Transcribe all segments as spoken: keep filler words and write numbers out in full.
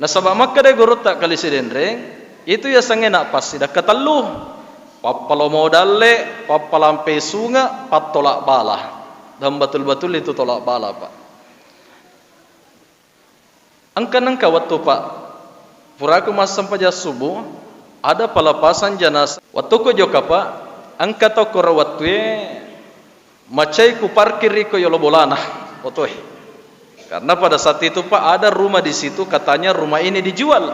Nasaba makkeda gurutta Kali Sidenreng, itu yasengnge napassidakka tellu, pappalomo dalle, pappalampe sunge, pattola bala. Dan betul-betul itu tola bala, Pak. Engka nengka wettu, Pak, puraku massempajang subuh, ada pelepasan jenazah. Wettuku jokka, Pak, engka tau koro wettue macai ku parkir iko yolo bolana otoe. Karena pada saat itu, Pak, ada rumah di situ, katanya rumah ini dijual.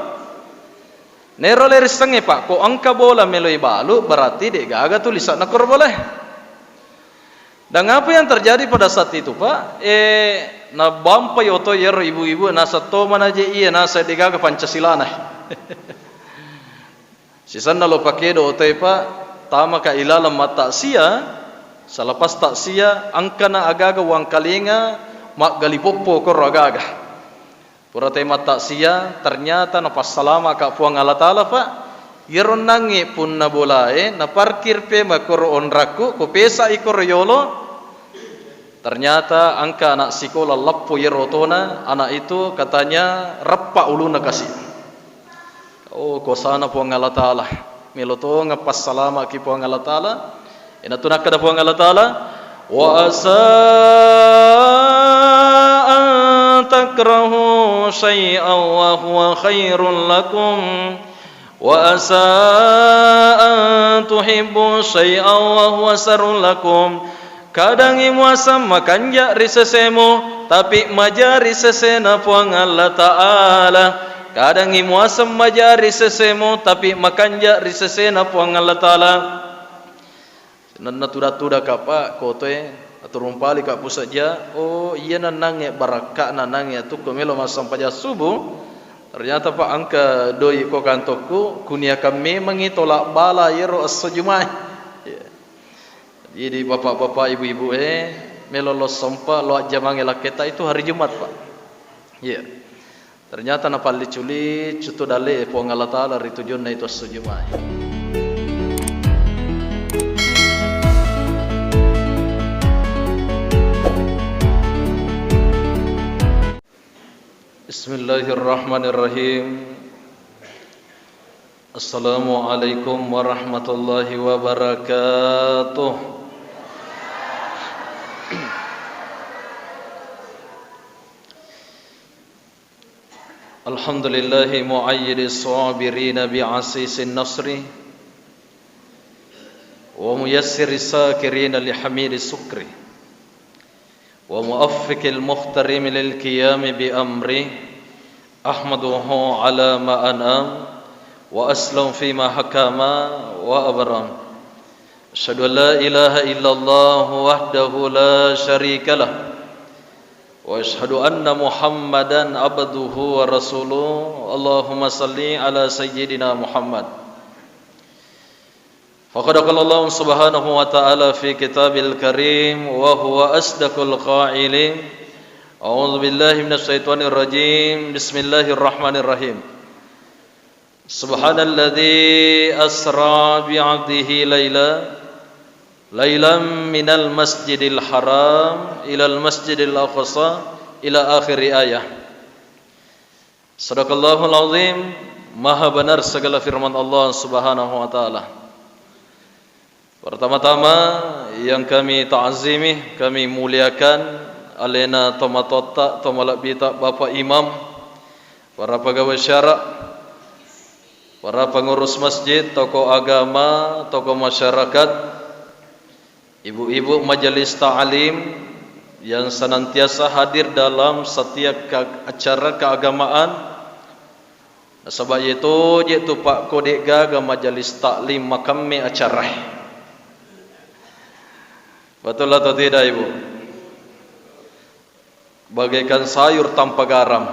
Nero lerissengnge, Pak, ko engka bola meloi balu, berarti de'gaga tulisanna koro bolae. Dan apa yang terjadi pada saat itu, Pak? Eh, nabampai oto yero ibu-ibu, nasa to manaje iya, nasa de'gaga Pancasilana. Sisenna lo pakedo otoe, Pak, tamaka ilaleng mattaksia, selepas taksia, engkana agaga uangkalinga, maggalipoppo koro agaga. Pura te mattaksia, ternyata napassalamaka Puang Allah Taala, Pak. Iyaro nangnge punna bolae, naparkir pe makkoro onrakku, kupesai koro yolo. Ternyata engka anak sikola lappo iyaro otona, anak itu katanya reppa uluna kasi. Oh, kosana Puang Allah Taala. Melo tonga passalamaki Puang Allah Taala. Inatu nakkeda Puang Allah Taala, "Wa asa an takrahu syai'an wa huwa khairul lakum, wa asa an tuhibbu syai'an wa huwa syarrul lakum." Kadangngi muaseng makanja ri sesemu, tapi maja ri sesena Puang Allah Taala. Kadangngi muaseng maja ri sesemu, tapi makanja ri sesena Puang Allah Taala. Nenna tuda-tuda ka, Pak, kotoe, aturung pali ka pusajja. Oh, iya nanangnge barakka'na nangnge atukku melo massempajang subuh. Ternyata, Pak, engka doi ko kantokku, kuniakan memangngi tolak bala yero esso Jumae. Iya. Jadi, bapak-bapak, ibu-ibu, eh, melo lo sempa, lo ajjamange lakketa itu hari Jumat, Pak. Iya. Ternyata napallicu-licu tu dalle Puang Allah Taala ri tujunna itu esso Jumae. Bismillahirrahmanirrahim. Assalamualaikum warahmatullahi wabarakatuh. Alhamdulillahi muayyidis sabirina bi asisin nasri, wa muyassiris sakirina li hamidi sukri, wa muwaffiqil muhtarimi lil qiyami bi amri, ahmaduhu ala ma an'am, wa aslam fi ma hakama wa abram. Asyhadu an la ilaha illallah wahdahu la syarika lah. Wa asyhadu anna Muhammadan abduhu wa rasuluh. Allahumma salli ala sayyidina Muhammad. Faqad qala Allah subhanahu wa ta'ala fi kitabil karim wa huwa asdaqul qailin. A'udzu billahi minasy syaithanir rajim. Bismillahirrahmanirrahim. Subhanalladzi asra bi'abdihi laila, lailam minal masjidil haram ilal masjidil aqsa ila akhiri ayah. Sadaqallahul azim, maha benar segala firman Allah Subhanahu wa taala. Pertama-tama yang kami ta'zimi, kami muliakan alena tomatoatta, tomalebbita, Bapak Imam, para pegawai syara, para pengurus masjid, tokoh agama, tokoh masyarakat, ibu-ibu majelis ta'lim yang senantiasa hadir dalam setiap ke-, acara keagamaan, nasaba iye toje tu, Pak, ko de'gaga majelis ta'lim makemme acarae. Betul atau tidak, Ibu? Bagaikan sayur tanpa garam.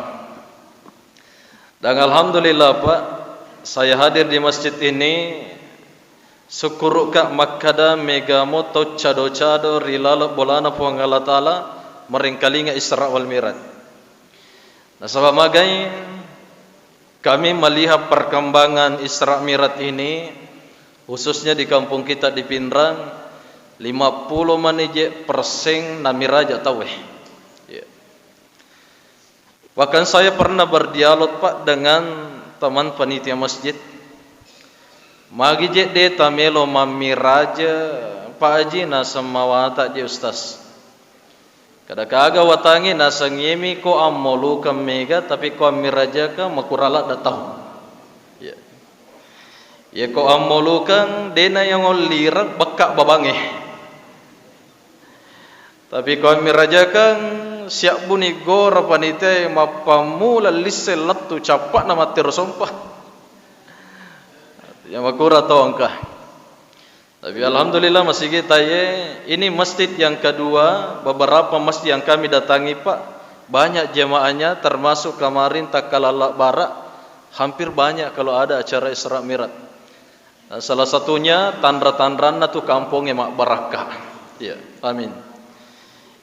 Dan alhamdulillah, Pak, saya hadir di masjid ini, sukkuru'ka makkada mega mo tau cado-cado ri laleng bolana Puang Allah Taala, marengkalinga Isra wal Miraj. Nasaba magai kami melihat perkembangan Isra Miraj ini, khususnya di kampung kita di Pinrang, lima puluh mani je perseng namiraja tauwe. Ya. Bahkan saya pernah berdialog, Pak, dengan teman panitia masjid. Magi je de tamelo mammiraja, Pak Haji, naseng mawata je, Ustaz. Kada kaga watangi, naseng iyemi ko ammolukeng mega, tapi ko ammirajaka makurala datau. Ya. Ya ko ammolukeng, dena yang lireng bekka babange. Tapi ko ammirajakeng, siabbuni gora panitia mappammula lisse lettu cappa'na mattiro sompa. Ya makura to engka. Tapi alhamdulillah masigi taye, ini masjid yang kedua, beberapa masjid yang kami datangi, Pak, banyak jemaahnya, termasuk kemarin takkala bara, hampir banyak kalau ada acara Isra Mi'raj. Nah, salah satunya tanra-tanranna tu kampongnge mabbarakka. Ya, amin.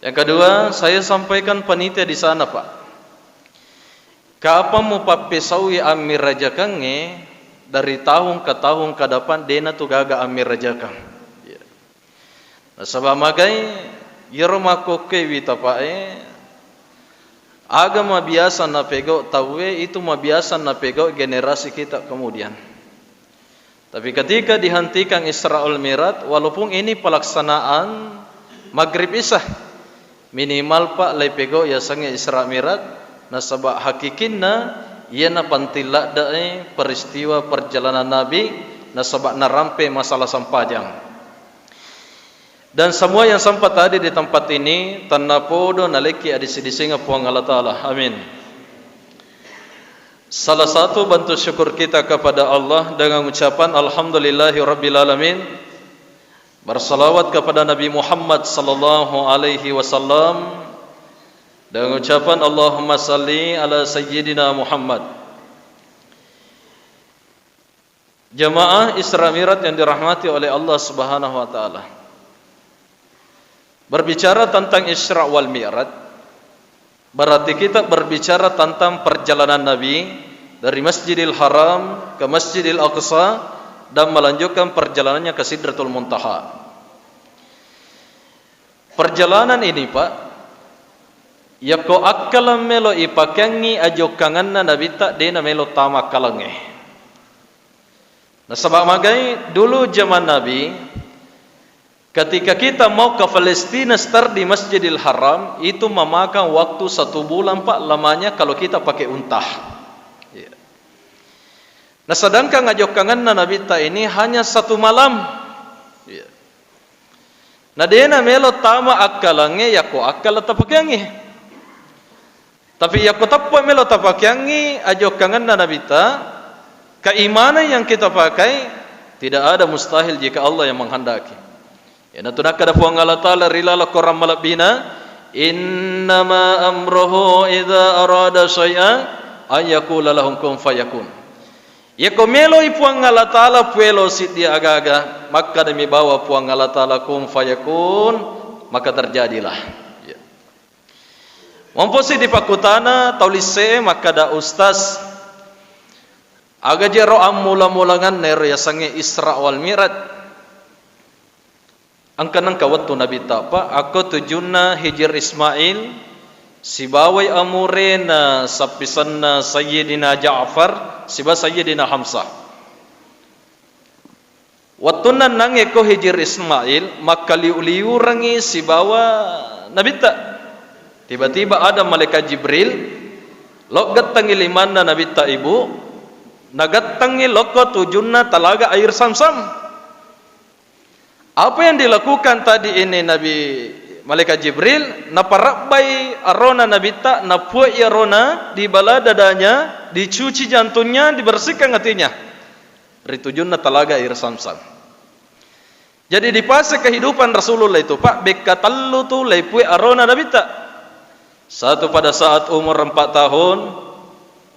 Yang kedua, saya sampaikan panitia di sana, Pak. Kapang mupappesaui ammirajakangnge, dari tahun ke tahun ke depan dena tu gaga ammirajakang. Ya. Nasaba magai, iyaro makkokkoe wita, Pak, e, aga mabiasa napegau tauwe, itu mabiasa napegau generasi kita kemudian. Tapi ketika dihentikan Isra wal Mi'raj, walaupun ini pelaksanaan Maghrib Isya, minimal, Pak, leipegau yasengnge Isra Mi'raj, nasaba hakikinna iyana panting ladde'e peristiwa perjalanan Nabi, nasaba narampe masalah sempajang. Dan semua yang sempat hadir di tempat ini, tennapodo nalekki adisi-disingeng Puang Allah Ta'ala. Amin. Salah satu bentuk syukur kita kepada Allah dengan ucapan Alhamdulillahi Rabbil Alamin. Bersalawat kepada Nabi Muhammad sallallahu alaihi wasallam dengan ucapan Allahumma salli ala sayyidina Muhammad. Jamaah Isra Mi'raj yang dirahmati oleh Allah Subhanahu wa Ta'ala. Berbicara tentang Isra wal Mi'raj, berarti kita berbicara tentang perjalanan Nabi dari Masjidil Haram ke Masjidil Aqsa dan melanjutkan perjalanannya ke Sidratul Muntaha. Perjalanan ini, Pak, yakko akkaleng melo ipakeangngi ajokkangenna Nabitta, dena melo tama akkalengnge. Nasaba magai, dulu zaman Nabi, ketika kita mau ke Palestina, start di Masjidil Haram, itu memakan waktu satu bulan, Pak, lamanya kalau kita pakai unta. Iya. Nah, sedangkan ajokkangenna Nabitta ini hanya satu malam. Iya. Na dena melo tama akkalengnge yakko akkala tapakeangngi. Tapi yakko tappa melo tapakeangngi ajokkangenna Nabitta, keimanan yang kita pakai, tidak ada mustahil jika Allah yang menghendaki. Iyanatu nakkeda Puang Allah Ta'ala ri laleng Korang malebbina, "Innama amruhu idza arada syai'an an yaqula lahu kun fayakun." Yakko meloi Puang Allah Ta'ala puelo siddi aga-aga, makkedami bawa Puang Allah Ta'ala kun fayakun, maka terjadilah. Ya. Momposi dipakkutana tau lisse, makkeda, "Ustaz, aga jero ammula-mulanganna ero yasengnge Isra wal Mi'raj?" Engka nengka wettu Nabitta, Pak, akko tujunna Hijir Ismail, sibawai amurena sappisenna Sayyidina Ja'far siba Sayyidina Hamzah. Wettunna ennangngekko Hijir Ismail, makkaliu-liurengngi sibawa Nabitta. Tiba-tiba ada malaikat Jibril, lokgettengngi limanna Nabitta ibu, nagettengngi lokko tujunna talaga air Samsam. Apa yang dilakukan tadi ini Nabi, Malaikat Jibril, naparabbai arona Nabitta, napuai arona di bala dadanya, dicuci jantungnya, dibersihkan hatinya. Ri tujunna talaga air Samsam. Jadi di fase kehidupan Rasulullah itu, Pak, bekka tellu tu leipue arona Nabitta. Satu pada saat umur empat tahun,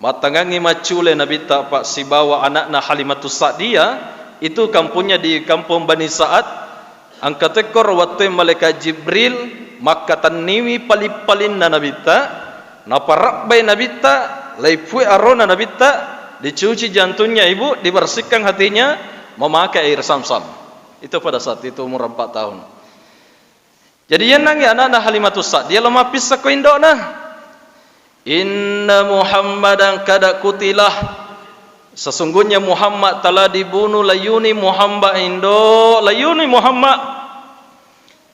mattangangngi maccule Nabitta, Pak, sibawa anakna Halimatus Sa'diyah, itu kampungnya di kampung Bani Sa'ad. Engka tekkoro wattue malaikat Jibril makkatenniwi paling-palinna Nabitta, naparabbai Nabitta, leipue arona Nabitta, dicuci jantungnya ibu, dibersihkan hatinya, memakai air Samsam. Itu pada saat itu umur empat tahun. Jadi, yennangngi anakna Halimatus Sa'diyah lo mappissakko indo'na. Inna Muhammadan kada kutilah. Sesungguhnya Muhammad telah dibunuh. Layuni Muhammad, indo, layuni Muhammad.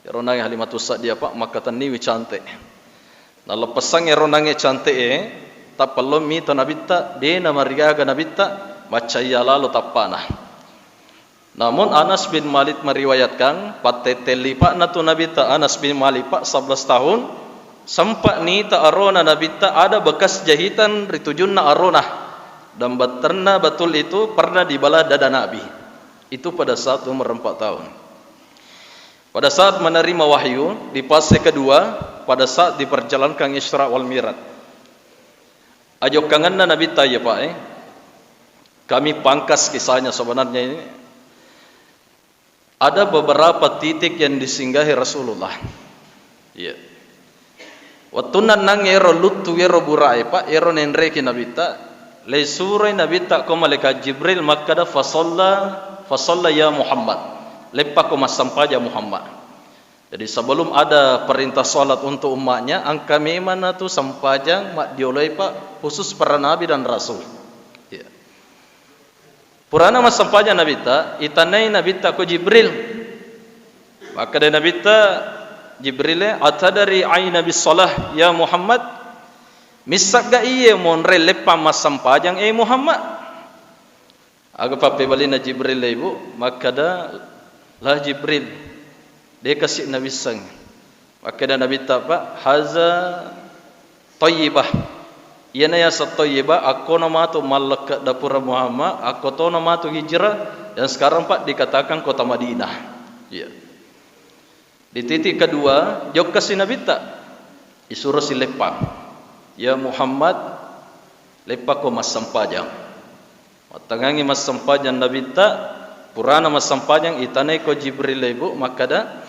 Ero nange Halimatus Sa'diyah, Pak, makkatenniwi cante. Naleppessangngi ero nange cante e, tappa lo mito Nabitta, de namarigaga Nabitta, maccayya lalo tappana. Namun Anas bin Malik meriwayatkan, pattette lipa'na tu Nabitta Anas bin Malik, Pak, sebelas tahun, sempat nita arona Nabitta ada bekas jahitan ri tujunna arona, dan beterna betul itu pernah dibelah dada Nabi. Itu pada saat umur empat tahun. Pada saat menerima wahyu di fase kedua, pada saat diperjalankan Isra wal Mi'raj. Ajokkangenna Nabitta iya, Pak, eh. Kami pangkas kisahnya sebenarnya ini. Ada beberapa titik yang disinggahi Rasulullah. Iya. Wettunna nang ero luttu ero burae, Pak, ero nenreki Nabitta, le suroi Nabitta ko malaikat Jibril makkada, "Fasalla, fasalla ya Muhammad." Leppako massempajang Muhammad. Jadi sebelum ada perintah salat untuk umatnya, engka memang natu sempajang maddioloi, Pak, khusus para nabi dan rasul. Iya. Purana massempajang Nabitta, itanai Nabitta ko Jibril. Makkeda Nabitta, Jibril, "Atadari aina bis shalah ya Muhammad?" Missagga iye monre leppang massempajang, eh Muhammad? Aga pappebalinna Jibril, Ibu? Makkeda, "La Jibril, de kasi nawisseng." Makkeda Nabitta, Pak, "Haza thayyibah." Iyana yaseng thayyibah, akkono matu mallekke dapura Muhammad, akkotono matu hijrah, yang sekarang, Pak, dikatakan kota Madinah. Iya. Di titik kedua, jokkasi Nabitta, isurosi leppang. Ya Muhammad, leppako massempajang. Mattangangi massempajang Nabitta, purana massempajang, itanai ko Jibril, Ibu, makkeda,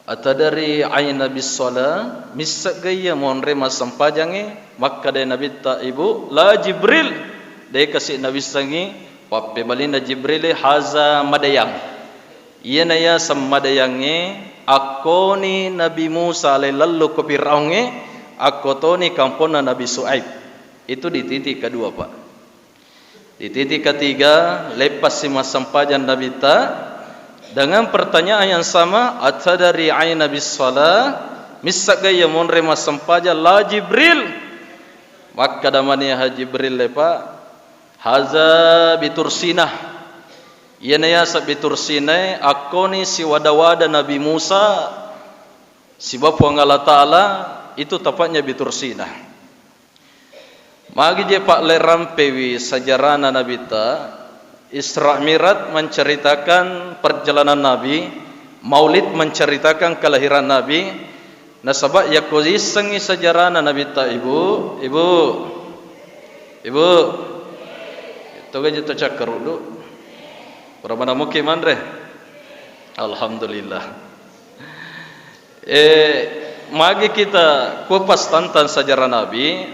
"Atadari aina bis shalah?" Missegga iya monre massempajangnge? Makkeda Nabitta, Ibu, "La Jibril, de kasi nawissengngi." Pappebalinna Jibril, "Haza madayang." Iyana yaseng madayangnge, akkoni Nabi Musa lellallu ko Firaungnge, akkotoni kamponna Nabi Su'aib. Itu di titik kedua, Pak. Di titik ketiga, leppassi massempajang Nabitta dengan pertanyaan yang sama, "Atadari aina bis shalah?" Missegga iya monre massempajang, "La Jibril." Makkeda mani Jibril, Pak, "Haza bitursinah." Iyana yaseng bitursinae, akkoni siwada-wada Nabi Musa siba Puang Allah Ta'ala, itu tepatnya bitursina. Magi je, Pak, le rampewi sejarahna Nabitta, Isra Mi'raj menceritakan perjalanan Nabi, Maulid menceritakan kelahiran Nabi. Nasaba yakko issengngi sejarahna Nabitta, Ibu, Ibu, Ibu, toga je to cakkaruddu. Pura mana muki manre? Alhamdulillah. Eh, magi kita kupas tentang sejarah Nabi,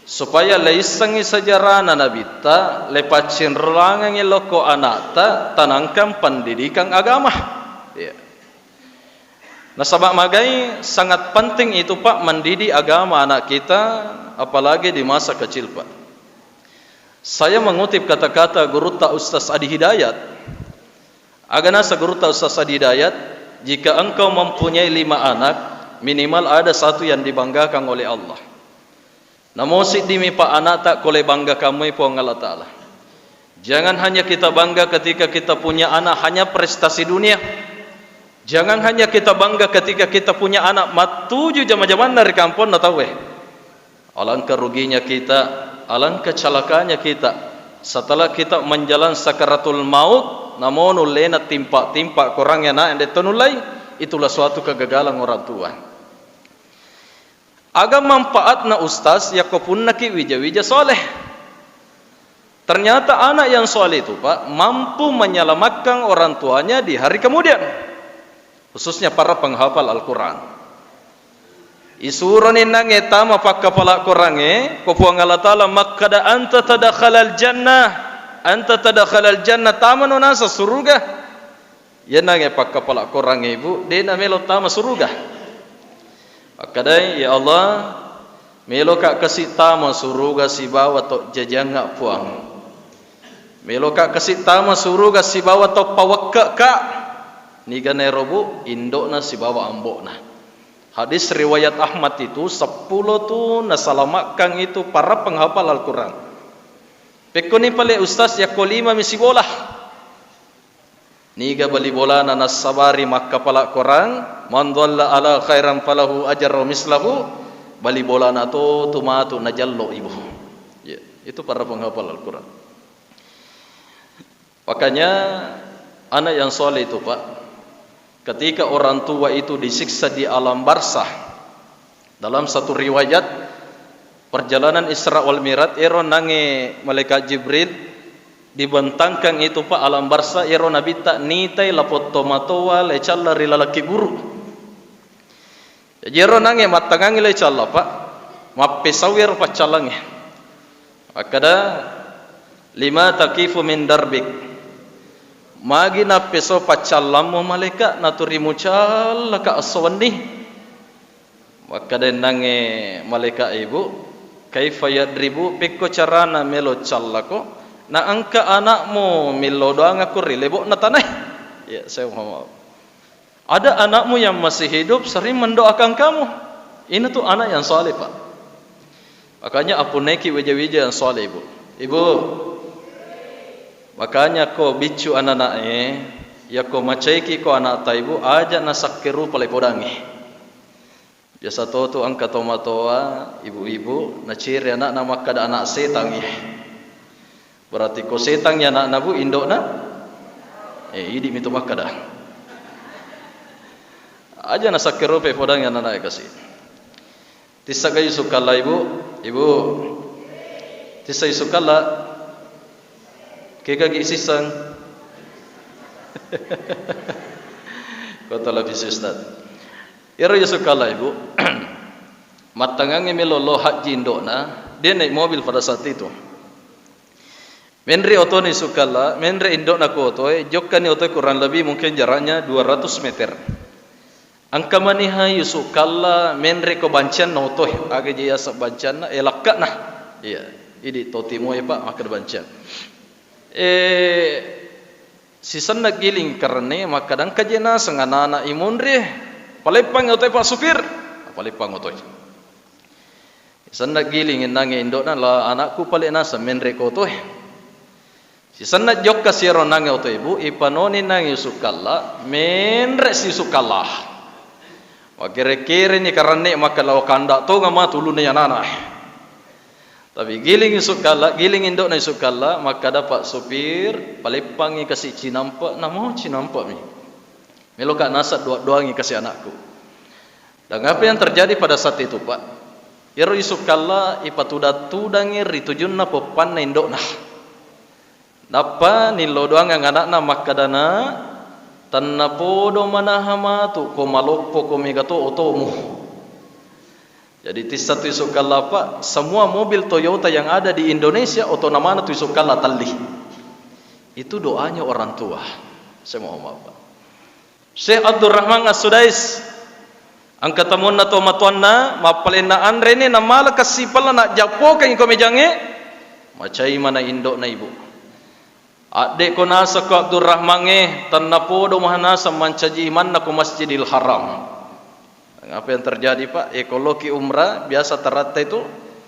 supaya leissengngi sejarahna Nabitta, lepaccinrolangengngi lokko anakta, tanangkan pendidikan agama. Iya. Nasaba magai sangat penting itu, Pak, mendidik agama anak kita, apalagi di masa kecil, Pak. Saya mengutip kata-kata gurutta Ustaz Adi Hidayat. Aga nasa gurutta Ustaz Adi Hidayat, "Jika engkau mempunyai lima anak, minimal ada satu yang dibanggakan oleh Allah." Namo siddimi, Pak, anakta ko le bangga kammui Puang Allah Ta'ala. Jangan hanya kita bangga ketika kita punya anak hanya prestasi dunia. Jangan hanya kita bangga ketika kita punya anak mattuju jama-jamanna ri kamponna tauwe. Alangkah ruginya kita, alangkah celakanya kita setelah kita menjalan sakaratul maut, namo nullena timpa-timpa korangnge anak yang detto nullai, itulah suatu kegagalan orang tua. Aga manfaatna ustaz yakko punnaki wija-wija soleh? Ternyata anak yang soleh itu, Pak, mampu menyelamatkan orang tuanya di hari kemudian. Khususnya para penghafal Al-Quran. Isuroni nangnge tama pakkapala Qurangnge, ko Puang Allah Ta'ala makkada, "Anta tadakhalal jannah, anta tadakhalal jannah," tamano nasa suruga. Iyanangnge pakkapala Qurangnge, Ibu, de namelo tama suruga. Makkadai, "Ya Allah, Meloka kasi tama suruga sibawa to jajangnga Puang. Meloka kasi tama suruga sibawa to pawekke'ka. Niga nero, Bu? Indo'na sibawa ambo'na. Hadis riwayat Ahmad itu, seppulo tu nasalamakkan itu para penghafal Al-Quran. Pekkoni pale ustaz, yakko lima mi sibola. Niga bali bolana nassabari makkapala Quran, "Man dhalla ala khairan falahu ajru mislahu," bali bolana to tu matu najallo ibu. Ya, itu para penghafal Al-Quran. Makanya anak yang soleh itu, Pak, ketika orang tua itu disiksa di alam barzah, dalam satu riwayat, perjalanan Isra wal Mi'raj, ero nangnge malaikat Jibril dibentangkan itu, Pak, alam barzah, ero nabitta nitai lapong tomatoa le calla ri laleng kuburu. Jaji ero nangnge mattangangngi le calla, Pak, mappesau ero paccallangnge. Makkada, "Lima taqifu min darbik." Magi nappeso paccallammu malaika, naturimu callaka esso wenni? Makkadennangnge malaika, "Ibu, kaifa yadribu, pekko carana melo callako? Na engka anakmu millo doangakko ri lebo'na tanae." Ya, saya mohon maaf. Ada anakmu yang masih hidup sering mendoakan kamu. Ini tuh anak yang saleh, Pak. Makanya apunneki wija-wija yang saleh, Ibu. Ibu, makanya ko biccu anak-anak e, ya ko macaiki ko anak ta, Ibu, aja nasakke rupa le podangi. Biasa to tu engka tomatoa, ibu-ibu, naciri anakna makkada anak setang, iya. Berarti ko setang ya anakna, Bu, indo'na? Eh, idi mi tu makkada. Aja nasakke rupa podangi anakna kasi. Tissa ga Yusuf kalla, Ibu? Ibu. Tissa Yusuf kalla. Kegagi sisseng. Ko televisi, Ustaz. Iyaro Yusuf kalla, Ibu. Mattangangnge melo lo haji indo'na, dia naik mobil pada saat itu. Menre otoni Yusuf kalla, menre indo'na ko otoe, jokkani otoe kurang lebih mungkin jaraknya dua ratus meter. Engka maniha Yusuf kalla menre ko bancianna otoe, aga je yaseng bancianna, eh, lakka'na. Iya, idi to timoe, Pak, makkeda bancian. Eh, sisenna giling karenna, makkada engka je naseng anana imunri, paleppangngi otoe, Pak Supir. Paleppang otoe. Senna giling ennangnge indo'na, la anakku pale naseng menre ko otoe. Sisenna jokka siero nangnge otoe, Bu, ipanoni nangnge Yusuf kalla, menre si Yusuf kalla. Makere-kereni karanne makkeda, "Lao kanda tonga matu ulunna iyanana." Tapi giling Yusuf kalla, giling indo'na Yusuf kalla, makkeda, "Pak Supir, paleppangngi kasi cinampe', namo cinampe' mi. Meloka naseng doa-doangi kasi anakku." Dan apa yang terjadi pada saat itu, Pak? Iyaro Yusuf kalla ipatudang-tudangi ri tujunna poppanna indo'na. Nappa nillo doangang anakna makkadana, "Tennapodo manaha matu ko maloppo ko mega to otomu." Jadi tissa tu Yusuf kalla, Pak, semua mobil Toyota yang ada di Indonesia otona maneng tu Yusuf kalla telli. Itu doanya orang tua. Saya mohon maaf, Pak. Syekh Abdurrahman As-Sudais, engka tamunna to matoanna, mappalenna anreni, namala kassipella, najjappokengngi ko mejangnge, macai mana indo'na, Ibu. Adde'ko naseng ko Abdurrahmangnge, tennapodo maha naseng mancaji imanna ko Masjidil Haram. Apa yang terjadi, Pak? Eh, ko loki umrah, biasa taratta itu,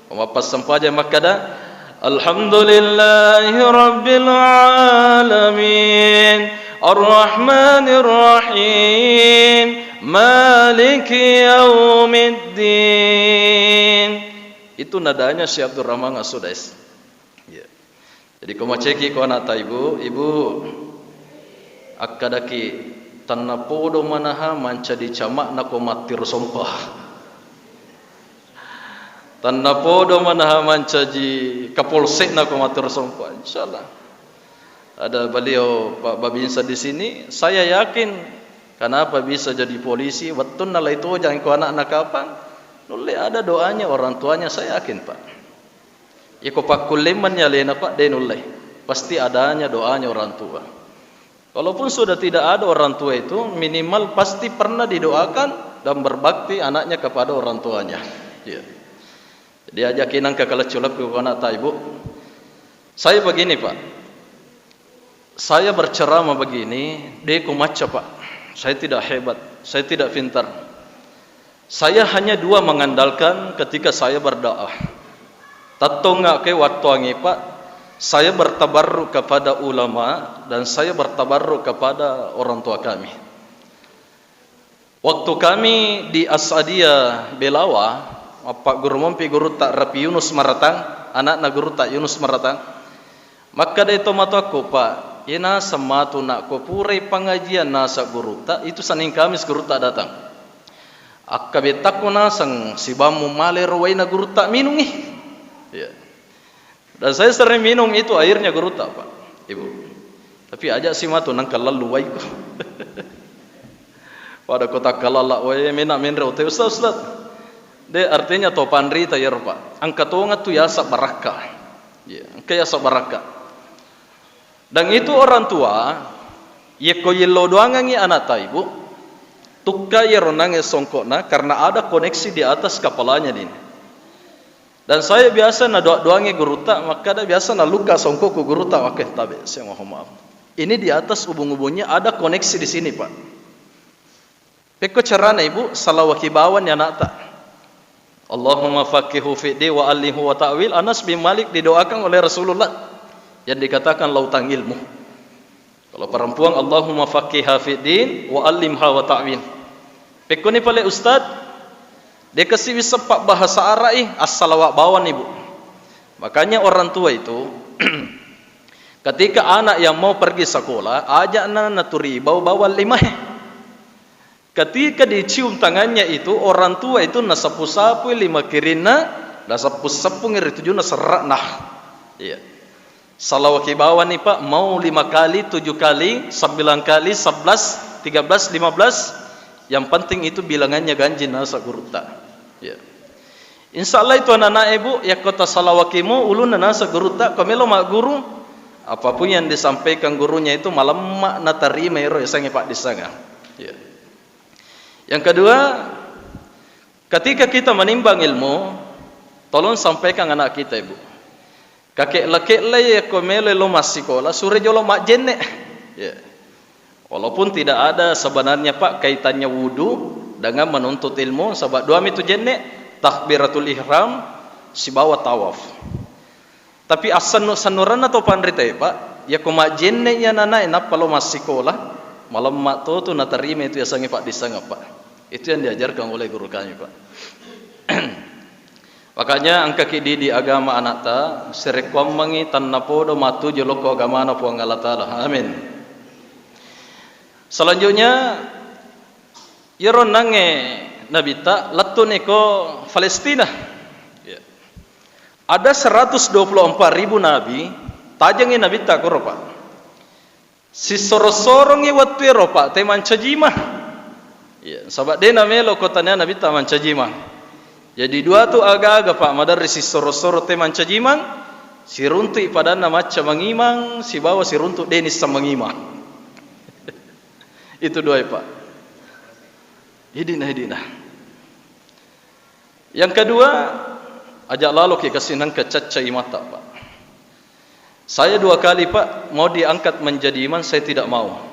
ko mappassempajang makkada, "Alhamdulillahi rabbil alamin, arrahmanir rahim, maliki yaumiddin." Itu nadanya Syekh Abdurrahman As-Sudais. Ya. Jadi ko maceki ko anakta, Ibu, Ibu, akkadaki, "Tennapodo manaha mancaji cama'na ko mattiro sompa. Tennapodo manaha mancaji kapolsekna ko mattiro sompa." Insyaallah. Ada beliau Pak Babinsa di sini, saya yakin kenapa bisa jadi polisi, wettunna lai tojang ko anakna kapang, nulle ada doanya orang tuanya, saya yakin, Pak. Iko pakkullemmenni alena, Pak, de nulle. Pasti adanya doanya orang tua. Kalaupun sudah tidak ada orang tua itu, minimal pasti pernah didoakan dan berbakti anaknya kepada orang tuanya. Iya. Jadi ajaki nangka kaleccu-leccu ko ana'ta, Ibu. Saya begini, Pak. Saya berceramah begini, de ko macca, Pak. Saya tidak hebat, saya tidak pintar. Saya hanya dua mengandalkan ketika saya berdakwah. Tattongnga ke wattuangi, Pak, saya bertabarruk kepada ulama dan saya bertabarruk kepada orang tua kami. Waktu kami di As'adiyah Belawa, mappagguru mompi gurutta Rapi Yunus Maratang, ana'na gurutta Yunus Maratang, makkedai tomatoakku, Pak, iye naseng matu nakko purai pangajian naseng gurutta, itu Senin Kamis gurutta datang. Akkabettakku naseng sibammu male ro waina gurutta minungi. Iya. Dan saya sering minum itu airnya gurutta, Pak, Ibu. Tapi aja si matu nangka lalu waiku. Pada kota kalala wae mena menre ote, Ustaz, Ustaz. De, artinya to panrita yero, Pak. Engka tonga tu yasa barakka. Ya, engka yasa barakka. Dan itu orang tua, yekko yello doangangi ana'ta, Ibu, tukka yero nange songkokna karena ada koneksi di atas kepalanya ini. Dan saya biasa nadoa-doangi gurutta, makkada biasa nalukka songkokku gurutta, makke tabe, saya mohon maaf. Ini di atas ubung-ubungnya ada koneksi di sini, Pak. Pekko carana, Ibu, salawaki bawani ana'ta. Allahumma faqihu fid din wa allimhu wa ta'wil. Anas bin Malik didoakan oleh Rasulullah yang dikatakan lautan ilmu. Kalau perempuan, Allahumma faqiha fid din wa allimha wa ta'wil. Pekkoni pale ustad, de kasi wisseng pabbahasa Ara'i, assalawa bawani, Bu. Makanya orang tua itu, ketika anak yang mau pergi sekolah, ajakna naturi bau bawang limae. Ketika dicium tangannya itu, orang tua itu nasapu-sapui lima kirinna, naseppu-seppungi ri tujunna serra'na. Iya. Salawaki bawani, Pak, mau lima kali, tujuh kali, sembilan kali, sebelas, tiga belas, lima belas, yang penting itu bilangannya ganjil nasa gurutta. Iya. Insya Allah itu anak-anak ibu, yakko tasalawakimo ulunna nasa gurutta, ko melo magguru, apapun yang disampaikan gurunya itu malemma natarima ero yasengnge paddissengeng. Iya. Yang kedua, ketika kita menimbang ilmu, tolong sampaikan anak kita, Ibu. Kakek-lekek lai yakko melo lo massikola, sure jolo majjenne. Ya. Walaupun tidak ada sebenarnya, Pak, kaitannya wudu dengan menuntut ilmu, sebab dua mitu jenne, takbiratul ihram, sibawa tawaf. Tapi assennu-sennurenna to panritae, Pak, yakko majjenne iya nanae nappa lo massikola, malemma to tu natarima itu yasengnge paddissengeng, Pak. Itu yang diajarkan oleh guru kami, Pak. Makanya engkaki didik agama anakta, serekkuammengi tannapodo matuju lokko agamana Puang Allah Ta'ala. Amin. Selanjutnya, iyaro nangnge nabitta lettu'ni ko Palestina. Ya. Ada seratus dua puluh empat ribu nabi, tajengngi nabitta koro, Pak. Sissoro-sorongngi wettuero, Pak, te mancajimang. Iya, saba' de' namelo ko tania nabitta mancajimang. Jadi dua tu aga-aga, Pak, maderri sissoro-soro te mancajimang, siruntu'i padanna macca mangimang, sibawa siruntu' de' nisseng mangimang. Itu duae, Pak. Hidina, hidina. Yang kedua, aja' laloki kasi nengka cacca imata, Pak. Saya dua kali, Pak, mau diangkat menjadi imam, saya tidak mau.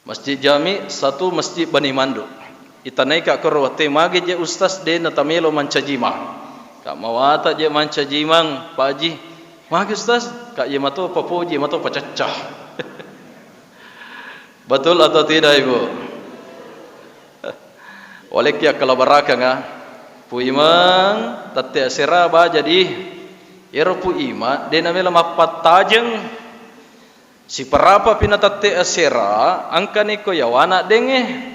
Masjid Jami satu, Masjid Bani Mandu. Itanaika koro watte, magi je Ustaz de' natamelo mancajimang. Ka' mawata je mancajimang, Pak Haji. Magi Ustaz, ka' iya mato papoji, mato pacacca. Betul atau tidak, Ibu? Walekki akkalabarakanga, Pu Imang, tette asera baja di. Ero Pu Imang, de' namela mappattajeng. Siparapa pi na tette asera, engkani ko yawana dengnge.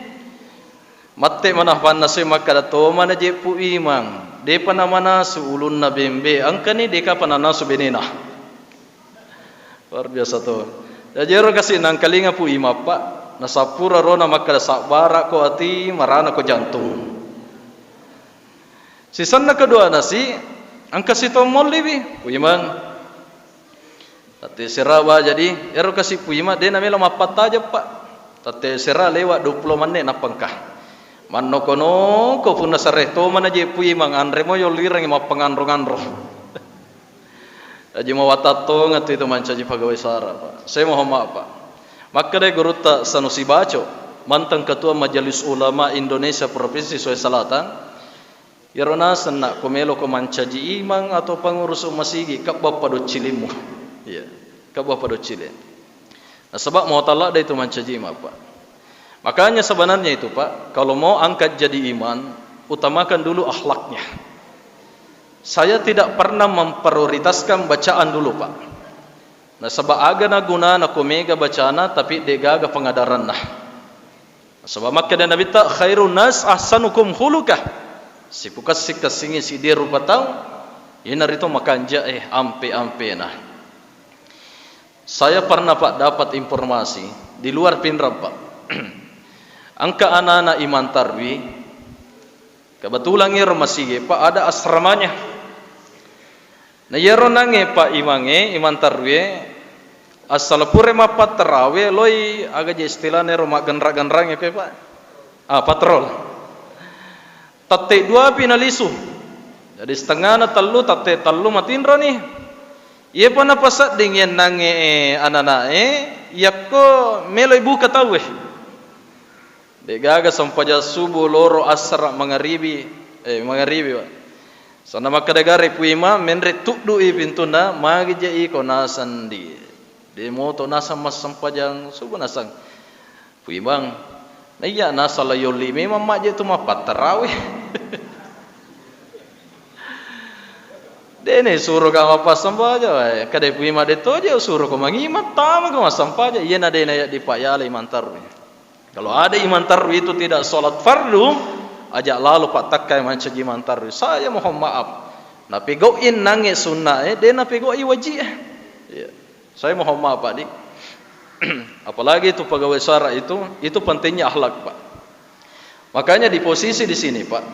Matte mana pannasui makkada to mana je Pu Imang, de'pa namanasu ulunna bembe, engkani de'ka pananasu benena. Luar biasa to. Jaji ero kasi nangkalinga Pu Imang, Pak, nasappura rona makkada sabbara ko ati, marana ko jantung. Sisenna kedua nasi, engka sito molliwi, Pu Imang. Tette sera baja di, ero kasi Pu Imang, de' namelo mappattajeng, Pak. Tette sera lewat dua puluh menit nappa engka. Mannoko-noko punna sareh tomana je puimang, anre mo yollirengngi mappanganro-nganro. Aji mawatattongeng tu itu mancaji pegawai sara, Pak. Saya mohon maaf, Pak. Makkeda gurutta Sanusi Baco, mantan Ketua Majelis Ulama Indonesia Provinsi Sulawesi Selatan, iyaro naseng, nak, ko meloko mancaji imang atau pengurus masigi, kebba padoccilimmu. Iya, kebba padocciling. Nasaba motala de itu mancaji imang, Pak. Makanya sebenarnya itu, Pak, kalau mau angkat jadi imam, utamakan dulu akhlaknya. Saya tidak pernah memprioritaskan bacaan dulu, Pak. Nasaba aga na gunana ko mega bacana tapi de gaga pengadaranna. Nasaba makkeda Nabitta, "Khairun nas ahsanukum khuluqa." Sipukessing-kessingngi siddi rupa tau, iyanaritu makanjae ampe-ampena. Saya pernah, Pak, dapat informasi di luar Pinrang, Pak. Engka anak-anak imam tarwi, kebetulan ero masigi, Pak, ada asramanya. Na iyaro nangnge, Pak, imangnge, imam tarwie, assala pura mappattarawe, loi, aga je istilahna ero maggenra-genrangnge koe, Pak? Ah, patrol. Tette duapi nalisu. Jadi setengana tellu, tette tellu matinroni. Iyepa napasedding yennangnge, eh, ananae, yakko meloi buka tauwe. De'gaga sempajang subuh, loro, assara, mangaribi, eh, mangaribi, Pak. Sanna makkeda gare Puima, menre tuddu'i pintunna, magi je iko naseng di. De moto naseng massempajang subuh naseng. Puimang, naiya nasala yolli memang majje tu mappattarawe. Dene suro ka mappassampajang, eh, kada Puima de toje suro ko mangimang tama ko massempajang, iyana dena ya dipayala imam tarwi. Kalau ada imam tarwi itu tidak sholat fardu, ajak lalu pattakkai mancaji imam tarwi. Saya mohon maaf. Napegau'i nangnge sunna, eh, de napegau'i wajib, eh. Iya. Saya mohon maaf, Pak Di. Apalagi itu pegawai sara itu, itu pentingnya akhlak, Pak. Makanya di posisi di sini, Pak,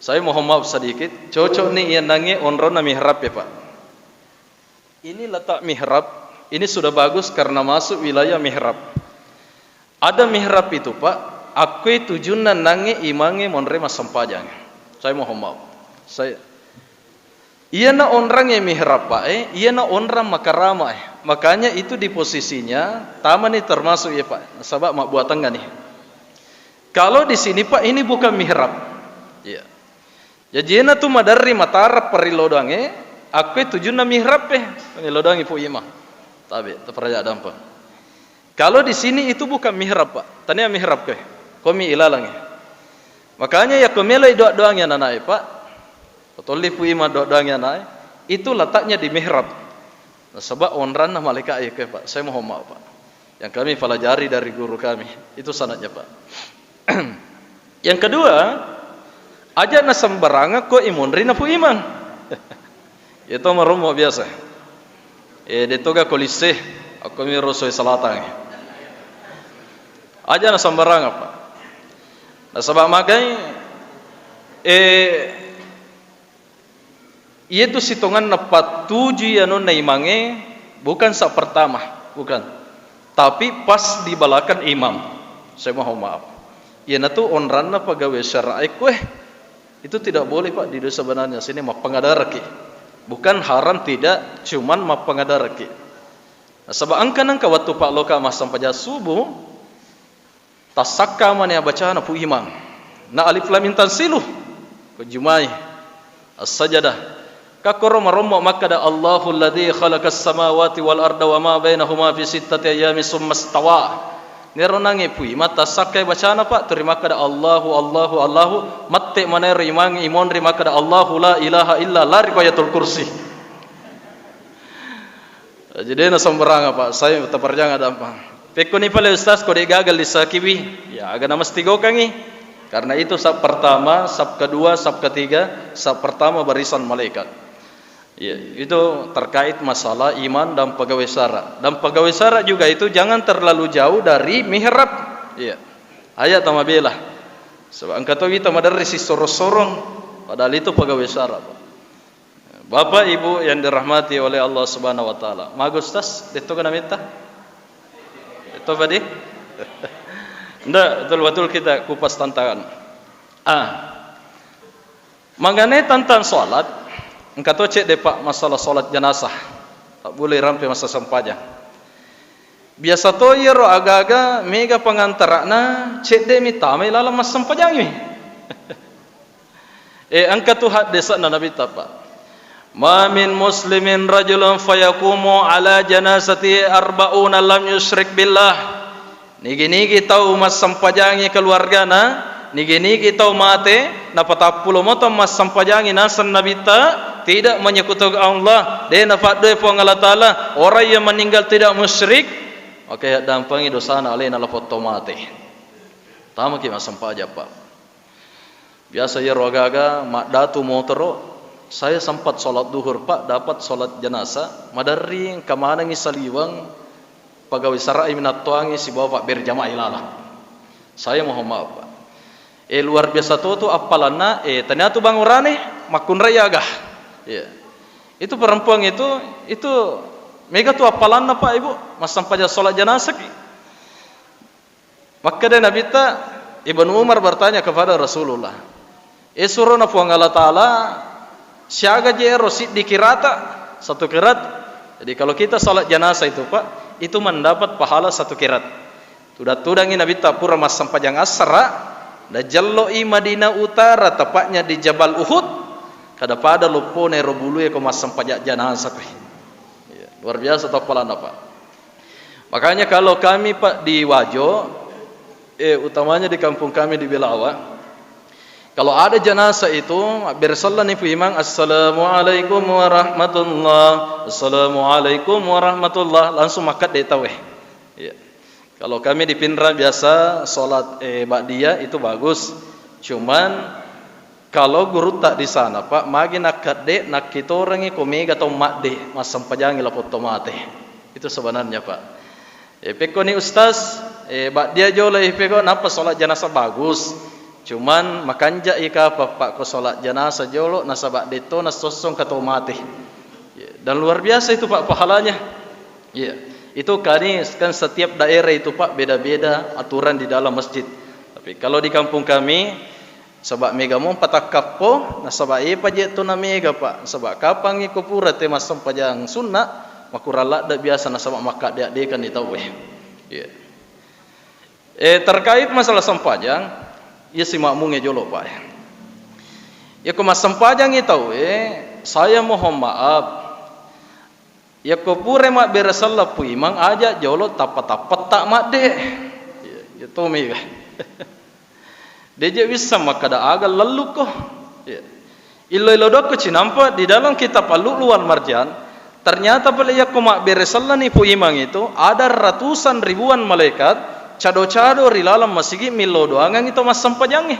saya mohon maaf sedikit, cocok nih yang nangnge onronna mihrab ya, Pak. Ini letak mihrab, ini sudah bagus karena masuk wilayah mihrab. Ada mihrab itu, Pak, akkue tujunna nangnge imangnge monre massempajang. Saya mohon maaf. Saya, iyana onrangnge mihrab, Pak, eh, iyana onrang makarama, eh. Makanya itu di posisinya tamani termasuk ya, Pak. Nasaba mabbuatengnga nih. Kalau di sini, Pak, ini bukan mihrab. Iya. Jaji iyana tu maderri matara parellodoangnge, akkue tujunna mihrab, eh, parellodoangngi Pu Imang. Tabe, taparaja dampa. Kalau di sini itu bukan mihrab, Pak. Tania mihrab ke. Komi ilalang. Makanya ya ko meloi doa-doangngi anak-anak, Pak. Ko tolli Pu Imang doa-doangngi anak, itu letaknya di mihrab. Nasaba onranna malaika iya ke, Pak. Saya mohon maaf, Pak. Yang kami pelajari dari guru kami. Itu sanadnya, Pak. Yang kedua, aja nasembarangeng ko imonri na Pu Imang. Itu marommo biasa. Eh, de toga kolise, aku mi rosoi selatang. Aja nasembarangeng, Pak. Nasaba magai, eh, Iyatu sitonganna pattujui anunna imangnge, bukan saf pertama, bukan. Tapi pas di belakang imam. Saya mohon maaf. Iyanatu onranna pegawai syara' e kue. Itu tidak boleh, Pak, di desa sebenarnya. Sini mappangadaraki. Bukan haram, tidak, cuman mappangadaraki. Nasaba engka nengka wettu Pak loka massempajang subuh, tassakka mani abacana Pu Imang. Na alif lam mim tanzilu. Ko jumai. As-Sajadah. Kakkoro marommo makkada, "Allahul ladzi khalaqas samawati wal arda wa ma bainahuma fi sittati ayyamin tsumma stawa." Nero nangnge Pu Imang tassakkai bacana, Pak, turi makkada, "Allahu, Allahu, Allahu." Mette manero imang imonri makkada, "Allahu la ilaha illa," lari ko Ayatul Kursi. Jadi, de nasembarang, Pak. Saya taparjang ada apa. Pekkoni pale Ustaz, ko de gagal lissakiwi, ya, aga namesti gokangi. Karena itu saf pertama, saf kedua, saf ketiga, saf pertama barisan malaikat. Ya, itu terkait masalah imam dan pegawai syara'. Dan pegawai syara' juga itu jangan terlalu jauh dari mihrab. Ya. Aja tamabela. Sebab engka to wita maderri sissorong-sorong, padahal itu pegawai syara', Pak. Bapak Ibu yang dirahmati oleh Allah Subhanahu wa Ta'ala. Maga Ustaz, detto kana metta? Detto badi? Nda, betul-betul kita kupas tantangan. Ah. Mangane tentang sholat, engka to cedde, Pak, masalah sholat jenazah. Tak boleh rampe masa sempajang. Biasa to iyaro aga-aga mega pangantara'na cedde mi tamai laleng massempajangi. Eh, engka tu haddese'na Nabitta, Pak. "Ma min muslimin rajulun fayaqumu ala janazati arba'una lam yusyrik billah." Nigi-nigi tau massempajangi keluargana, nigi-nigi tau mate, napatappulo moto massempajangi naseng Nabitta, tidak menyekutukan Allah, de napaddue Puang Allah Ta'ala, orang yang meninggal tidak musyrik, maka yaddampengi dosana alena lapong to mate. Tamaki massempajang, Pak. Biasa iyaro aga-aga maddatu motoro, saya sempat sholat duhur, Pak, dapat sholat jenazah, maderri engka manengi saliweng pegawai sara'i minattoangi sibawa pabbere jamaah ilalang. Saya mohon maaf, Pak. Eh, luar biasa to tu appalanna, eh, tania tu bang urane, makkunrai aga. Iya. Itu perempuan itu, itu mega tu appalanna, Pak, Ibu, massempajang sholat jenazah ki. Makkeda Nabitta, Ibnu Umar bertanya kepada Rasulullah, "Eh, surona Puang Allah Ta'ala, siaga je ero siddi kirata, satu kirat?" Jadi kalau kita sholat jenazah itu, Pak, itu mendapat pahala satu kirat. Tudang-tudangi Nabitta pura massempajang assara, najello'i Madinah Utara, tepatnya di Jabal Uhud, kada pada loppona ero bulue ko massempajang jenazah ko. Iya, luar biasa to appalanna, Pak. Makanya kalau kami, Pak, di Wajo, eh, utamanya di kampung kami di Belawa, kalau ada jenazah itu, mabbere sellani Pu Imang, "Assalamualaikum warahmatullah, assalamualaikum warahmatullah," langsung makkadde tauwe. Iya. Kalau kami di Pinrang biasa sholat, eh, ba'diyah itu bagus. Cuman kalau gurutta di sana, Pak, magi nakkadde nakkitorengi ko mega tau madde massempajangi lapong to mate. Itu sebenarnya, Pak. Eh, pekkoni ustaz, eh, ba'diyah jolo, eh, pekko nappa sholat jenazah bagus. Cuman makanjai kapang, Pak, ko sholat jenazah jolo nasaba detto nasossong ka to mate. Ya, dan luar biasa itu, Pak, pahalanya. Iya. Itu kani kan setiap daerah itu, Pak, beda-beda aturan di dalam masjid. Tapi kalau di kampung kami, saba mega mo patakkappo, nasaba epa je tu na mega, Pak. Saba kapang iko pura te massempajang sunna, makurang ladde biasa nasaba makkadde-addekan ni tauwe. Iya. Eh, terkait masalah sempajang, iya si makmunge jolo, Pak. Yako massempajangi tauwe, saya mohon maaf. Yako pura mabbere selleng Pu Imang, aja jolo tappa-tappetta madde. Iya, iya to mega. Deje wisseng makkada aga lellukko. Iya. Illo-illo dokko cinampa di dalam kitab Al-Lu'lu' wal Marjan, ternyata pale yakko mabbere sellani Pu Imang itu, ada ratusan ribuan malaikat cado-cado ri laleng masigi millau doangang itu massempajangnge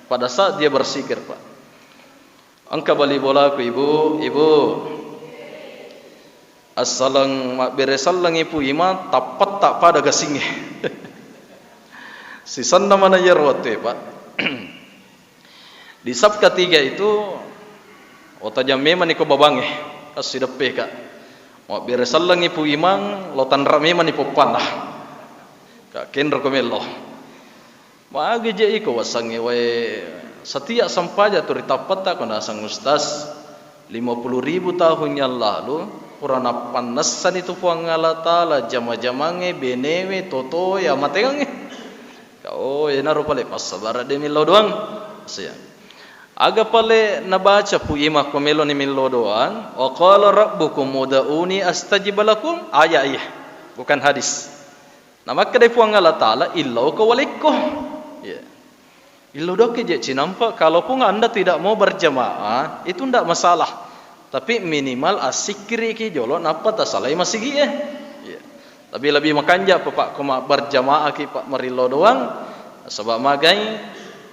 pada saat dia bersikir, Pak. Engka bali bolaku, Ibu, Ibu. Assaleng mabbere sellengngi Pu Imang, tappetta pada gasingnge. Sisenna maneng iyaro wettue, Pak. Di saf ketiga itu, oh, tajang memang niko babangnge, kan sideppe, Kak. Mabbere sellengngi Pu Imang, lo tanra memang ni poppanna. Kak, kenro ko mello. Magi je iko wasengnge wae, setiap sempajang tu ri tappetta ko naseng ustaz, lima puluh ribu tahun yang lalu, pura nappannessani tu Puang Allah Ta'ala jama-jamangnge, benewe, totoe, amatengengnge. Ka, oh, enaro pale passabareng de millau doang. Sia. Aga pale nabaca Pu Imang ko meloni millau doang, "Wa qala rabbukum ud'uni astajib lakum." Ayat iya, bukan hadis. Namakkedai Puang Allah Ta'ala, "Illauko walekko." Iya. Illau dokke je cinampa, kalaupun Anda tidak mau berjamaah, itu ndak masalah. Tapi minimal assikkiriki jolo, nappa tasalai masigie. Iya. Tapi lebih makanja, Pak, ko ma-, berjamaah ki, Pak, marillau doang. Sebab magai,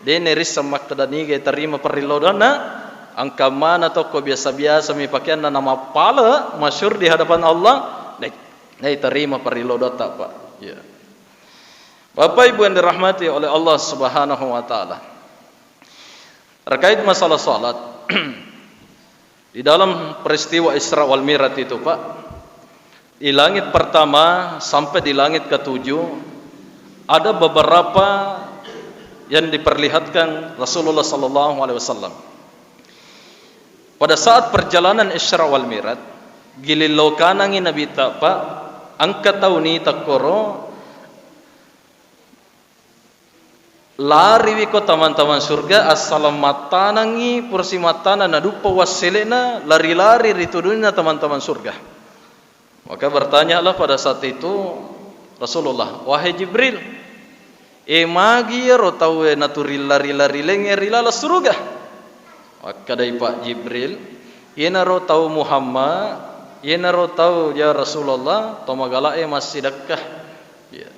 dene risseng makkeda niga tarima parillau doanna, engka mana tokko biasa-biasa mi pakeanna namappale, masyhur di hadapan Allah, nai-, naitarima parillau doatta, Pak. Iya. Bapak Ibu yang dirahmati oleh Allah Subhanahu wa Ta'ala. Terkait masalah salat, di dalam peristiwa Isra wal Mi'raj itu, Pak, di langit pertama sampai di langit ketujuh, Ada beberapa yang diperlihatkan Rasulullah sallallahu alaihi wasallam. Pada saat perjalanan Isra wal Mi'raj, gilillo kanangi Nabitta, Pak, engka tau ni takkoro, lariwi ko tamang-tamang surga, assalang mattanangi, purasi mattanang, naduppa wassele'na, lari-lari ri tudunna tamang-tamang surga. Maka bertanyalah pada saat itu Rasulullah, "Wahai Jibril, e magi iyaro tauwe naturi lari-lari lengnge ri laleng suruga?" Makkedai Pak Jibril, "Iyanaro tau Muhammad, iyanaro tau, ya Rasulullah, tau magala'e massidekka. Ya.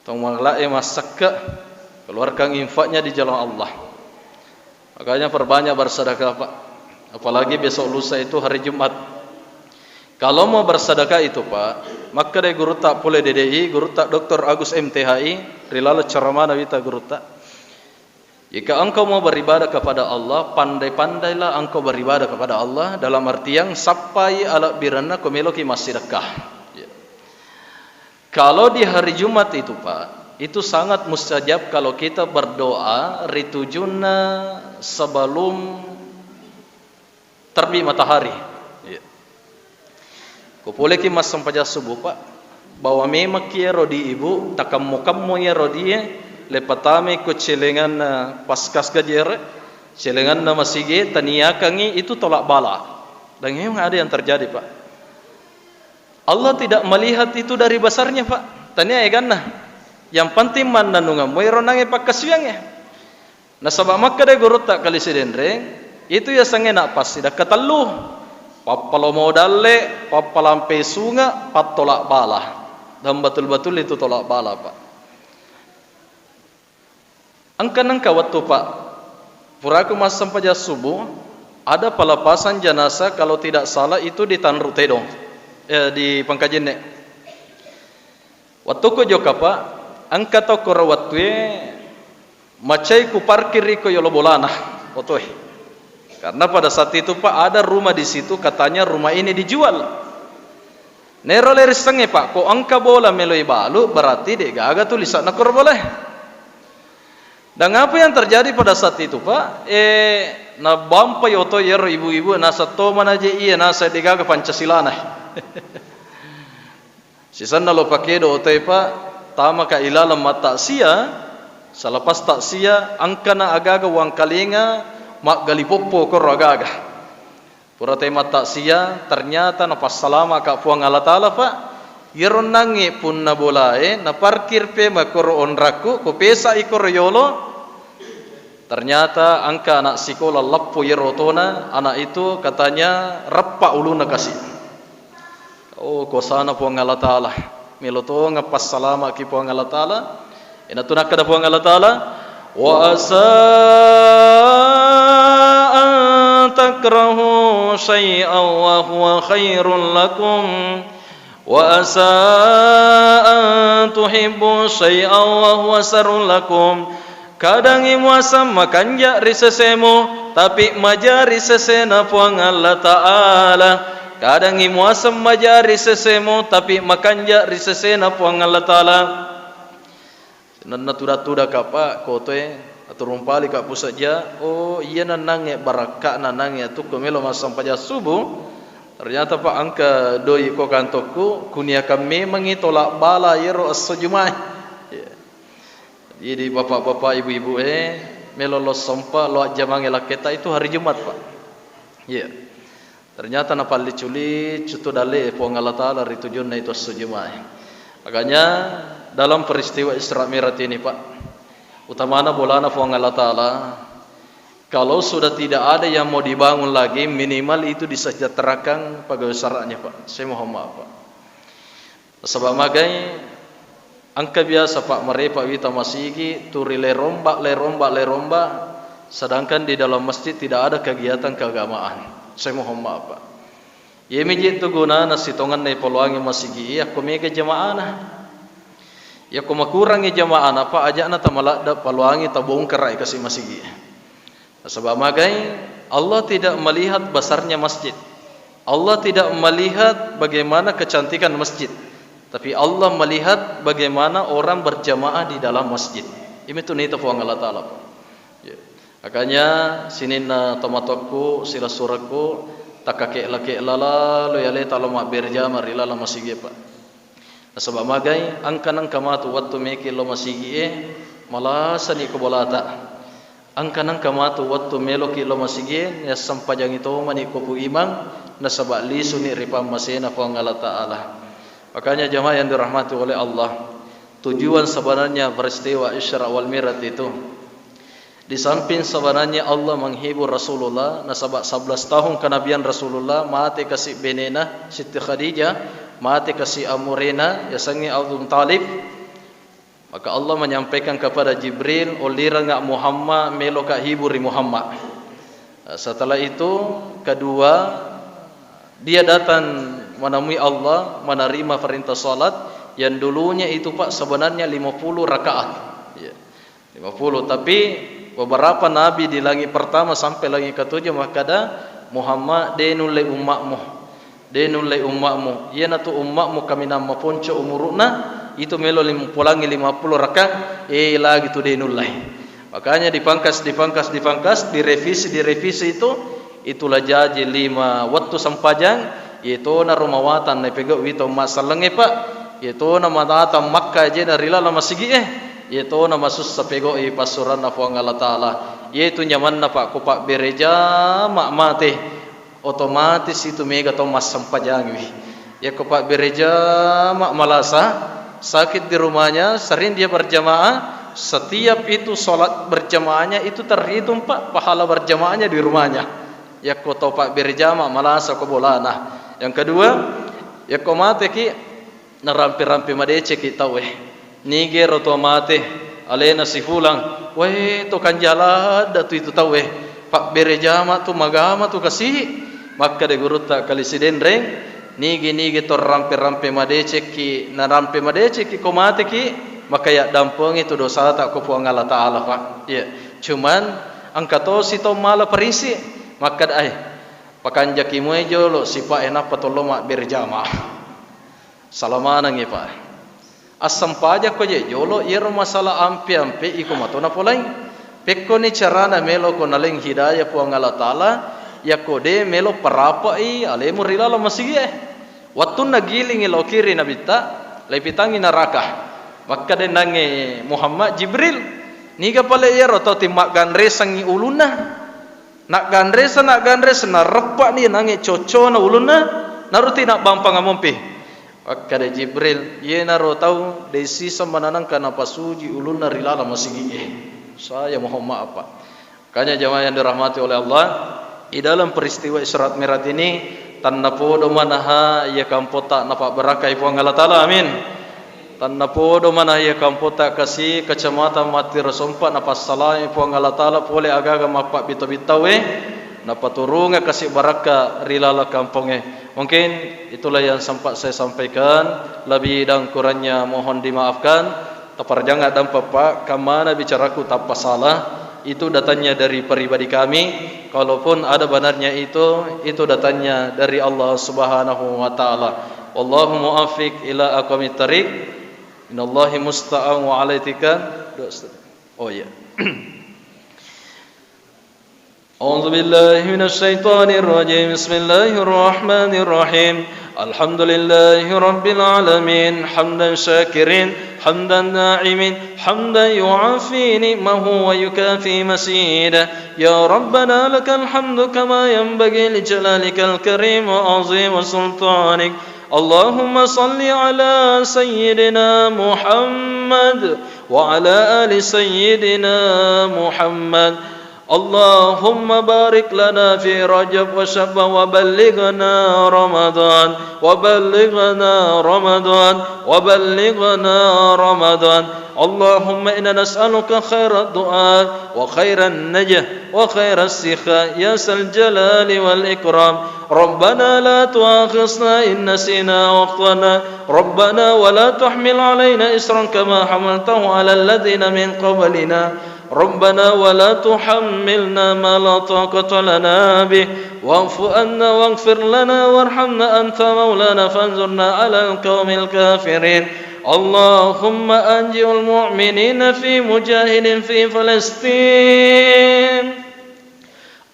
Tau magala'e massekke, keluarkan infaknya di jalan Allah." Makanya perbanyak bersedekah, Pak. Apalagi besok lusa itu hari Jumat. Kalau mau bersedekah itu, Pak, makkeda gurutta pole D D I, gurutta Doktor Agus M T H I, ri laleng ceramana wita gurutta. Jika engkau mau beribadah kepada Allah, pandai-pandailah engkau beribadah kepada Allah, dalam artian sappai alebbirenna ko meloki massidekah. Ya. Kalau di hari Jumat itu, Pak, itu sangat mustajab kalau kita berdoa ri tujunna sebelum terbit matahari. Iya. Ko poleki massempajang subuh, Pak, bahwa memang kiero di ibu, takemmo-kemmo iyaro die, le patame ko celenganna Paskas gajere, celenganna masigi, taniakangi itu tolak bala. Dan memang ada yang terjadi, Pak. Allah tidak melihat itu dari besarnya, Pak. Tania eganna. Yang penting mannanungammu ero nange pakkasiwiangnge. Nasaba makkeda gurutta Kali Sidenreng, itu yasengnge nappassidekka tellu. Pappalomo dalle, pappalampe sunge, pattolak bala. Dan betul-betul itu tolak bala, Pak. Engka nengka wettu, Pak, puraku massempajang subuh, ada pelepasan jenazah, kalau tidak salah itu di Tanru Tedong, eh, di Pangkajenne. Wettukku jokka, Pak, engka tokkoro wettue macai ku parkir iko yolo bolana otoe. Karena pada saat itu, Pak, ada rumah di situ, katanya rumah ini dijual. Nero lerissengnge, Pak, ko engka bola meloi balu, berarti de'gaga tulisanna koro bolae. Dan apa yang terjadi pada saat itu, Pak? Eh, nabampai oto iyaro ibu-ibu, naseng to manaje iya, naseng de'gaga Pancasilana. Sisenna lo pakedo otoe, Pak, tamaka ilaleng mattaksia, selepas taksia, engkana agaga uangkalinga, maggalipoppo koro agaga. Pura te mattaksia, ternyata napassalamaka Puang Allah Ta'ala, Pak. Iyaro nangnge punna bolae, naparkir pe makoro onrakku, ko pesa ikoro yolo. Ternyata engka anak sikola leppo iyaro otona, anak itu katanya reppa uluna kasi. Oh, kosana Puang Allah Ta'ala. Melo tonga passalamaki Puang Allah Ta'ala. Inatu nakkeda Puang Allah Ta'ala, "Wa asa an takrahu syai'an wa huwa khairul lakum, wa asa an tuhibbu syai'an wa huwa syarrul lakum." Kadangngi muaseng makanja ri sesemu, tapi maja ri sesena Puang Allah Ta'ala. Kadangngi muaseng maja ri sesemu, tapi makanja ri sesena Puang Allah Ta'ala. Nenna tuda-tuda ka, Pak, kotoe, aturumpali ka pusajja, oh, iya nennangnge barakka'na nangnge atukku melo massempajang subuh. Ternyata, Pak, engka doi ko kantokku, kuniakan memangngi tolak bala iyaro esso Jumae. Iya. Jadi, bapak-bapak, ibu-ibu, eh, melo lo sempa, lo ajjamangnge lakketa itu hari Jumat, Pak. Iya. Ternyata napallicu-licu tu dalle Puang Allah Ta'ala ri tujunna itu esso Jumae. Makanya, dalam peristiwa Isra Mi'raj ini, Pak, utamana bolana Puang Allah Ta'ala, kalau sudah tidak ada yang mau dibangun lagi, minimal itu disejahterakan pegawai syaratnya, Pak. Saya mohon maaf, Pak. Nasaba magai, engka biasa, Pak, marepa wita masigi, turi lerombak, lerombak, lerombak, sedangkan di dalam masjid tidak ada kegiatan keagamaan. Saya mohon maaf, Pak. Iyami je tu gunana sitongenna ipaloangi masigi, yakko mega jamaahna. Yakko makurangi jamaahna, Pak, ajakna tamaladda paloangi tabongkarai kasi masigi. Nasaba magai, Allah tidak melihat besarnya masjid. Allah tidak melihat bagaimana kecantikan masjid. Tapi Allah melihat bagaimana orang berjamaah di dalam masjid. Iyami tu nita Puang Allah Ta'ala. Ya. Makanya sininna tomatoakku, silessurekku, takkakella-kella lalo yaleta lo mabbere jama ri laleng masigi, Pak. Nasaba magai, engka nengka matu wettu meki lo masigi e, malasani ko bolata. Engka nengka matu wettu meloki lo masigi e, nassempajangi tomani ko Pu Imang, nasaba lisuni ri pammasena Puang Allah Ta'ala. Makanya jamaah yang dirahmati oleh Allah, tujuan sebenarnya peristiwa Isra wal Mi'raj itu, di samping sebenarnya Allah menghibur Rasulullah, nasaba sebelas tahun kenabian Rasulullah, mate kasi benena Siti Khadijah, mate kasi amurena, yasengnge Abdul Muttalib, maka Allah menyampaikan kepada Jibril, "Ollirengnga Muhammad, meloka hiburi Muhammad." Setelah itu, kedua, dia datang menemui Allah, menerima perintah salat yang dulunya itu, Pak, sebenarnya lima puluh rakaat. Ya, lima puluh. Tapi beberapa nabi di langit pertama sampai langit ketujuh makkada, "Muhammad, de nulle umma'mu. De nulle umma'mu. Iyanatu umma'mu kaminang maponco umuru'na, itu melo lim-, polangi lima puluh rakaat, eh, lagi tu de nullai." Makanya dipangkas, dipangkas, dipangkas, direvisi, direvisi itu, itulah jaji lima wettu sempajang, iyetonaro mawatang naipegau'i tau massallengnge, Pak. Iyetona madatang Makkah jena ri laleng masigi'e, iyetona masussa pegau'i passuranna Puang Allah Ta'ala. Iyetu nyamanna, Pak, ko pabbere jama mate. Otomatis itu mega tau massempajangiwi. Yakko pabbere jama malasa, sakit di rumahnya, sering dia berjamaah, setiap itu sholat berjamaahnya itu terhitung, Pak, pahala berjamaahnya di rumahnya. Yakko tau pabbere jama malasa ko bolana. Yang kedua, yakko mateki, narampe-rampe madeceki tauwe. Nigero to mate, alena sifulang, "Wae, to kanja ladda tu itu tauwe. Pabbere jama tu magama tu kasi." Makkeda gurutta Kali Sidenreng, "Nigi-nigi to rampe-rampe madecekki, narampe madecekki ko mateki, maka yaddampengi tu dosata ko Puang Allah Ta'ala, Pak." Iya. Cuman engka tosi to mala parisi, makkeda, "Ai, pakanjaki moe jolo sipa e nappa tollo mabbere jama." Sala manengngi, Pak. Assempajakko je jolo, iyaro masalah ampe-ampe iko mato napolai. Pekkoni carana meloko naleng hidayah Puang Allah Ta'ala, yakko de melo parapai alemu ri laleng masigi'e. Wettunna gilingi lao kiri Nabitta, laipitangi naraka. Makkeda nangnge Muhammad, "Jibril, niga pale iyaro tau timagganresengngi ulunna?" Nagganresa, nagganresa, nareppa'ni nangnge coccona ulunna, naruti nabbampang amompi. Makkeda Jibril, "Iyenaro tau de siseng mananengka napasuji ulunna ri laleng masigi'e." Saya mohon maaf, Pak. Makanya jamaah yang dirahmati oleh Allah, di dalam peristiwa Isra Mi'raj ini, tennapodo manaha iya kampotta napabbarakkai Puang Allah Ta'ala. Amin. Tennapodo mana iya kampotta kasi, kecamatan Mattiro Sompa, napassalai Puang Allah Ta'ala pole agaga mappabbitta-bittawe, napaturunga kasi barakka ri laleng kampongnge. Mungkin itulah yang sempat saya sampaikan. Lebih dan kurangnya mohon dimaafkan. Taparjangnga dampa, Pak, kammana bicaraku tappa salah, itu datangnya dari pribadi kami. Kalaupun ada benarnya itu, itu datangnya dari Allah Subhanahu wa Ta'ala. Wallahu muwaffiq ila aqwamit thariq. Inallahi musta'an wa alaihi tikal. Oh iya. أعوذ بالله من الشيطان الرجيم. بسم الله الرحمن الرحيم. الحمد لله رب العالمين. حمدا شاكرين، حمدا ناعمين، حمدا يوافي نعمه ويكافي مزيده. يا ربنا لك الحمد كما ينبغي لجلالك الكريم وعظيم سلطانك. اللهم صل على سيدنا محمد وعلى آل سيدنا محمد. اللهم بارك لنا في رجب وشعبان وبلغنا رمضان، وبلغنا رمضان، وبلغنا رمضان. اللهم إنا نسألك خير الدعاء وخير النجاة وخير السخاء يا ذا الجلال والإكرام. ربنا لا تؤاخذنا إن نسينا أو أخطأنا. ربنا ولا تحمل علينا إصرا كما حملته على الذين من قبلنا. ربنا ولا تحملنا ما لا طاقة لنا به، واعف عنا واغفر لنا وارحمنا أنت مولانا فانصرنا على القوم الكافرين. اللهم أنجي المؤمنين في مجاهد في فلسطين.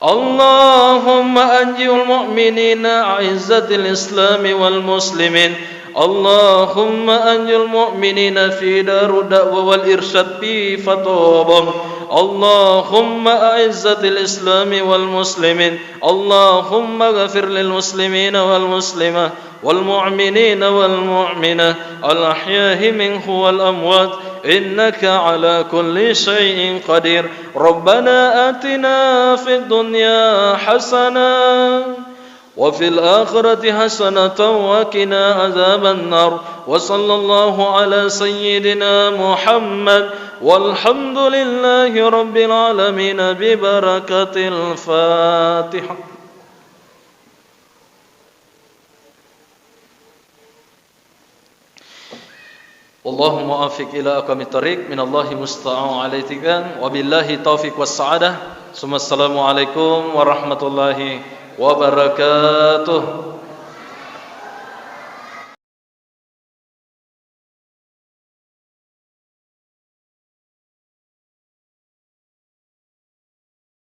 اللهم أنجي المؤمنين أعزة الإسلام والمسلمين. اللهم أنجي المؤمنين في دار الدعوة والإرشاد في فطوبة. اللهم أعزة الإسلام والمسلمين. اللهم اغفر للمسلمين والمسلمات والمؤمنين والمؤمنات الأحياء منهم والأموات إنك على كل شيء قدير. ربنا آتنا في الدنيا حسنة وفي الآخرة حسنة وقنا عذاب النار. وصلى الله على سيدنا محمد والحمد لله رب العالمين ببركة الفاتحة. والله موفق إلى أقوم الطريق، من الله المستعان على التقان، وبالله التوفيق والسعادة. ثم السلام عليكم ورحمة الله وبركاته.